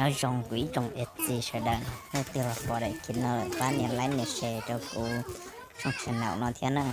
Nyob zoo kuv ib tsoom niam txiv sawv daws, leej twg los pom daim clip no lawm pab nias like nias share rau kuv tshooj channel no thiab na.